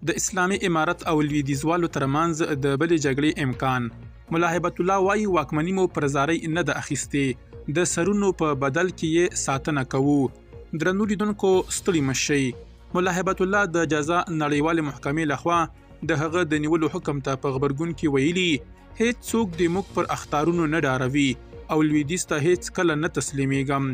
د اسلامي امارت او لویدیځوالو ترمنځ د بلې جګړې امکان. ملا هبت الله وايي، واکمني مو پر زارۍ نه ده اخیستې، د سرونو په بدل کې یې ساتنه کوو. درنو لیدونکو ستړي مه شئ. ملا هبت الله د جزا نړیوالې محکمې لخوا د هغه د نیولو حکم ته په غبرګون کې ویلي، هیڅ څوک دې موږ پر اخطارونو نه ډاروي او لویدیځ ته هیڅ کله نه تسلیمیږم.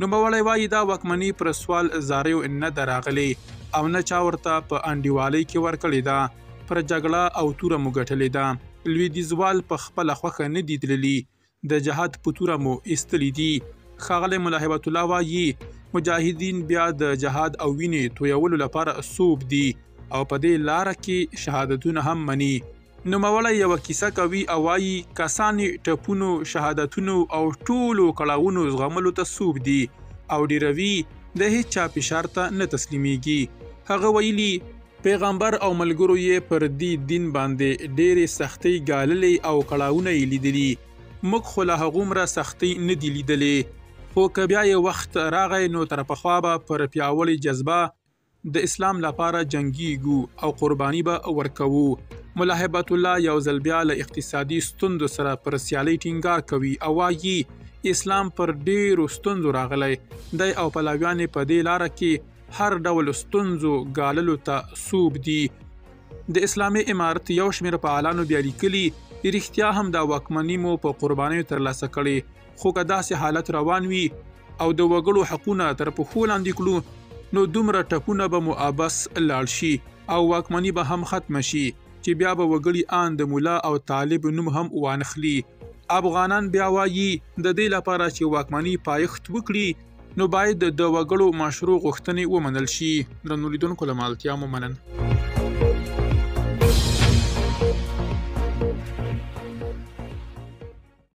نوموړی وايي، دا واکمني پر سوال زاریو نه ده راغلې او نه چا ورته په انډیوالۍ کې ورکړې ده، پر جګړه او توره مو ګټلې ده، لویدیځوال په خپله خوښه نه دي تللي، د جهاد په توره مو ایستلي دي. ښاغلی ملا هبت الله وايي، مجاهدین بیا د جهاد او وینې تویولو لپاره سوب دي او په دې لاره کې شهادتونه هم مني. نوموړی یوه کیسه کوي او وايي، کسان یې ټپونو، شهادتونو او ټولو کړاوونو زغملو ته سوب دي او ډېروي د هېچا فشار ته نه تسلیمېږي. هغه ویلي، پیغمبر او ملګرو یې پر دې دین باندې ډېرې سختۍ ګاللې او کړاوونه یې لیدلي، موږ خو لا هغومره سختۍ نه دي لیدلې، خو که بیا یې وخت راغی نو تر پخوا به پر پیاوړې جذبه د اسلام لپاره جنګیږو او قرباني به ورکوو. ملا هبت الله یو ځل بیا له اقتصادي ستونزو سره پر سیالۍ ټینګار کوي او وايي، اسلام پر ډېرو ستونزو راغلی دی او پلویان یې په دې لاره کې هر ډول ستونزو ګاللو ته سوب دي. د اسلامي امارت یو شمېر فعالانو بیا لیکلي، رښتیا هم دا واکمني مو په قربانیو ترلاسه کړې، خو که داسې حالت روان وي او د وګړو حقونه تر پښو لاندې کړو نو دومره ټپونه به مو ابس لاړ شي او واکمني به هم ختمه شي چې بیا به وګړي آن د ملا او طالب نوم هم وانخلي. افغانان بیا وايي، د دې لپاره چې واکمني پایښت وکړي نو باید د وګړو مشروع غوښتنې ومنل شي. درنو لیدونکو له مالتیا مو مننه.